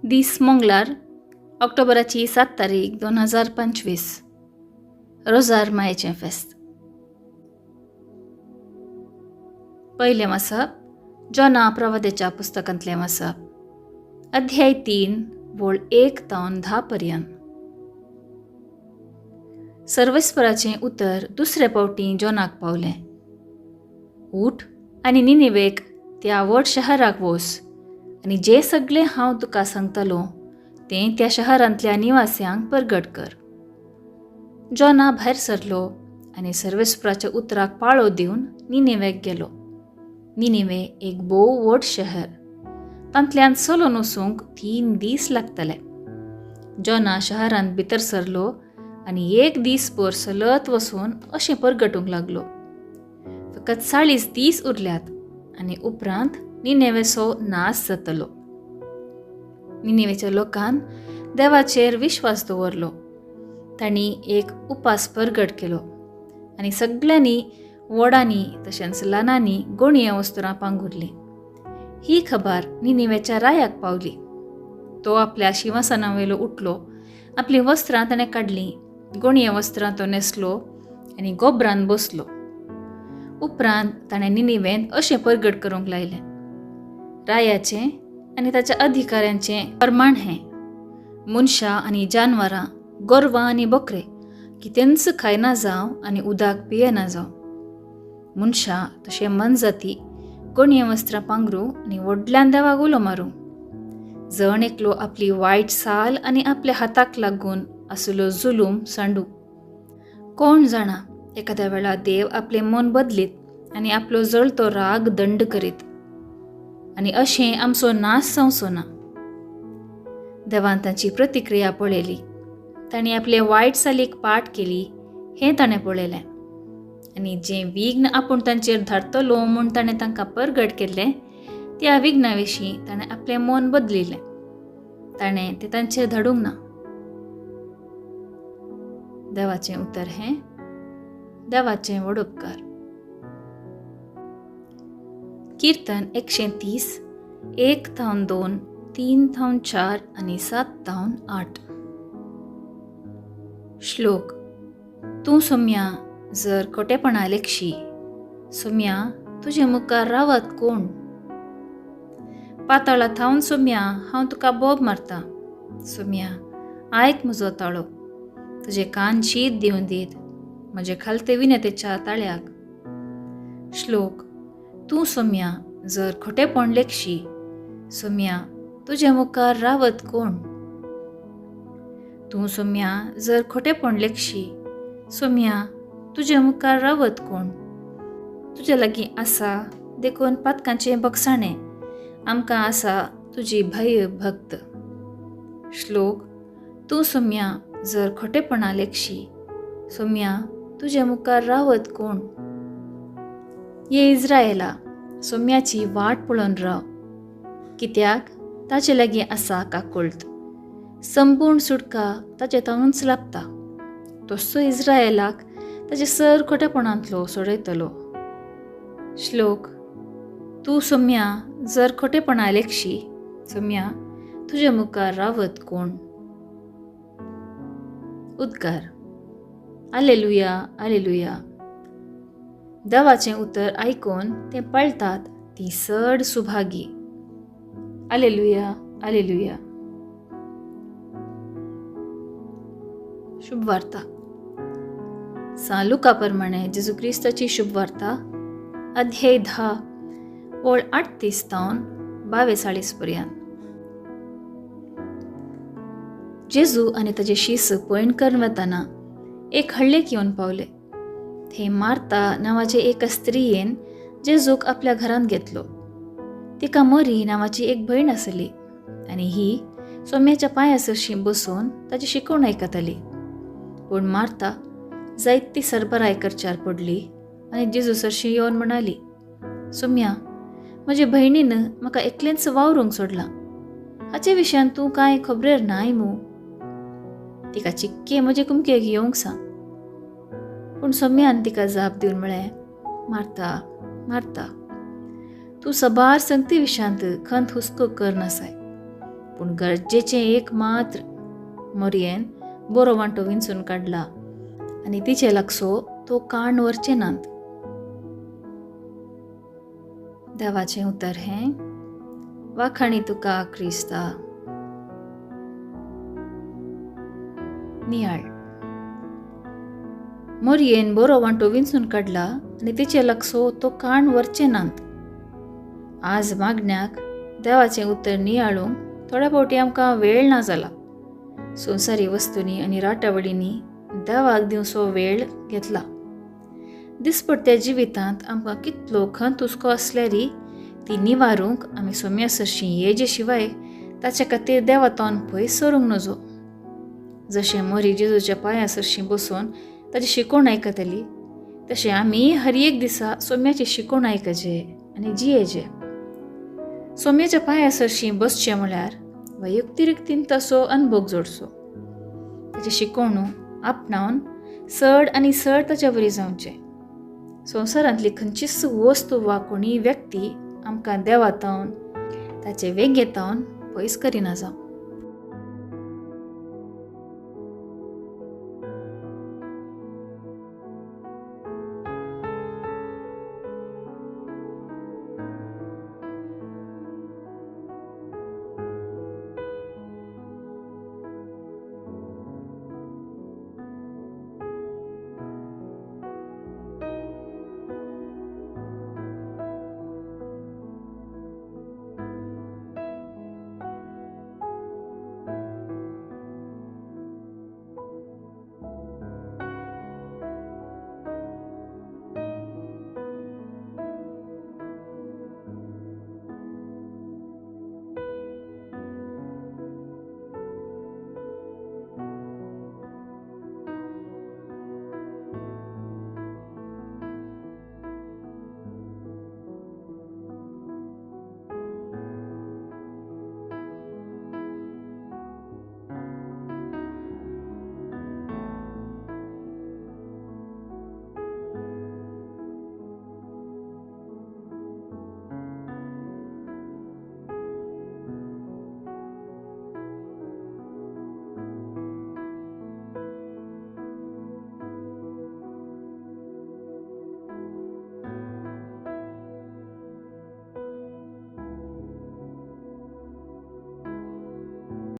दीस मंगळार, ऑक्टोबराची 7 तारीख 2025, रोजार मायेचें फेस्त. पयलें वाचप जोना प्रवादेच्या पुस्तकांतलें वाचप, अध्याय 3 वळ 1 तावन 10 पर्यंत. सर्वेस्पराचें उतर दुसरे पावटी जोनाक पावलें. उठ आनी निनिवेक त्या व्हड शहराक वोस आनी जें सगळें हांव तुका सांगतलो तें त्या शहरांतल्या निवास्यांक परगट कर. जोना भायर सरलो आनी सर्वेस्पराच्या उतराक पाळो दिवन निनिवेक गेलो. निनिवे एक भोव व्हड शहर, तांतल्यान चलून वचूंक 3 दीस लागतले. जोना शहरांत भितर सरलो आनी एक दीस भर चलत वचून अशें परगटूंक लागलो, फकत 40 दीस उरल्यात आनी उपरांत निनेवेचो नाश जातलो. निनेवेच्या लोकान देवाचेर विश्वास दवरलो. तांणी एक उपास परगट केलो आनी सगळ्यांनी व्हडांनी तशेंच ल्हानांनी गोणये वस्त्रां पांगुरलीं. ही खबर निनेवेच्या रायाक पावली. तो आपल्या शिंवासना वयलो उठलो, आपलीं वस्त्रां ताणें काडलीं, गोणये वस्त्रां तो न्हेसलो आनी गोबरान बसलो. उपरांत ताणें निनिवेंत अशें परगट करूंक लायलें, रायाचें आनी ताच्या अधिकाऱ्यांचें प्रमाण हें, मनशां आनी जानवरां, गोरवां आनी बकरे कितेंच खायना जावं आनी उदक पियेना जावं. मनशां तशें मनजाती गोणये वस्त्रां पांगरूं आनी व्हडल्यान देवाक उलो मारूं. जण एकलो आपली वायट साल आनी आपल्या हाताक लागून आसलो जुलूम सांडू. कोण जाणा, एखाद्या वेळा देव आपलें मन बदलीत आनी आपलो जळतो राग दंड करीत आनी अशें आमचो नाश जावचो ना. देवान तांची प्रतिक्रिया पळयली. तांणी आपले वायट सालीक पाठ केली हें ताणें पळयलें आनी जें विघ्न आपूण तांचेर धाडटलो म्हूण ताणें तांकां परगट केल्लें त्या विघ्ना विशीं ताणें आपलें मन बदलिलें. ताणें तें तांचेर धाडूंक ना. देवाचें उतर हें देवाचें व्हड उपकार. कीर्तन 130, 1 थावन 2, 3 थावन 4 आनी 7 थावन 8. श्लोक. तूं सोम्या जर खोटेपणा लेखशी, सोम्या तुजे मुखार रावत कोण? पाताळा थावन सोम्या हांव तुका बोब मारता, सोम्या आयक म्हजो ताळो, तुजे कान शीत दिवन दीत म्हजे खालते विनतेच्या ताळ्याक. श्लोक. तूं सोम्या जर खोटेपण लेखशी, सोम्या तुजे मुखार रावत कोण? तूं सोम्या जर खोटेपण लेखशी, सोम्या तुजे मुखार रावत कोण? तुजे लागीं आसा देखून पातकांचें बगसाणें, आमकां आसा तुजी भय भक्त. श्लोक. तूं सोम्या जर खोटेपणा लेखशी, सोम्या तुजे मुखार रावत कोण? ये इज्रायला, सोम्याची वाट पळोवन राव, कित्याक ताचे लागीं आसा काकुळट, संपूर्ण सुटका ताचे तावूच लाभता. तसो इज्रायलाक ताचे सर खोटेपणांतलो सोडयतलो. श्लोक. तूं सोम्या जर खोटेपणा लेखशी, सोम्या तुजे मुखार रावत कोण? उद्गार. आलेलुया, आलेलुया. देवाचें उतर आयकून तें पाळटात ती चड सुभागी. आलेलुया, आलेलुया. शुभवार्ता. सां लुका प्रमाणे जेजू क्रिस्ताची शुभवार्ता, अध्याय 10, वळ 38 तावन 42 पर्यंत. जेजू आनी ताजे शीस पयण करून वतना एक हळ्ळेक येवन पावले. थंय मार्ता नांवाचे एका स्त्रियेन जेजूक आपल्या घरांत घेतलो. तिका मरी नांवाची एक भयण आसली आनी ही सोम्याच्या पांया सरशीं बसून ताची शिकवण आयकताली. पूण मार्ता जायती सरबराय करच्यार पडली आनी जेजू सरशीं येवन म्हणाली, सोम्या, म्हजे भयणीन म्हाका एकलेंच वावरूंक सोडलां, हाचे विशयान तूं कांय खबरेर नाय मू? तिका चिक्के म्हजे कुमकेक येवंक सांग. पूण सोम्यान तिका जाप दिवन म्हळें, मार्ता, मार्ता, तूं सबार संगती विशयांत खंत हुस्को करनासाय, पूण गरजेचें एक मात्र मोरयेन बरो वांटो विंचून काडला आनी तिचे लागसो तो काण व्हरचे नात. देवाचें उतर हें. वाखाणी तुका क्रिस्ता. नियाळ. मोरयेन बरो वांटो विंचून काडला आनी तिचे लागसो तो काण व्हरचे नात. आज मागण्याक देवाचें उतर नियाळूंक थोड्या फावटी आमकां वेळ ना जाला. संवसारी वस्तूंनी आनी राटावळींनी देवाक दिवचो वेळ घेतला. दिसपडट्या जिवितांत आमकां कितलो खंत हुस्को आसल्यारय ती निवारूंक आमी सोम्या सरशीं येजे शिवाय ताच्या खातीर देवातोन पयस सरूंक नजो. जशें मोरी जेजूच्या पांया सरशीं बसून ताची शिकवण आयकतली तशें आमी हर एक दिसा सोम्याची शिकवण आयकचे आनी जियेचे. सोम्याच्या पांया सरशीं बसचें म्हळ्यार वैयक्तीक रितीन तसो अनभोग जोडचो. ताची शिकवणू आपणावन चड आनी चड ताच्या वरी जावचें. संवसारांतली खंयचीच वस्तू वा कोणीय व्यक्ती आमकां देवातावन ताचे वेंगेतावन पयस करिना जावं.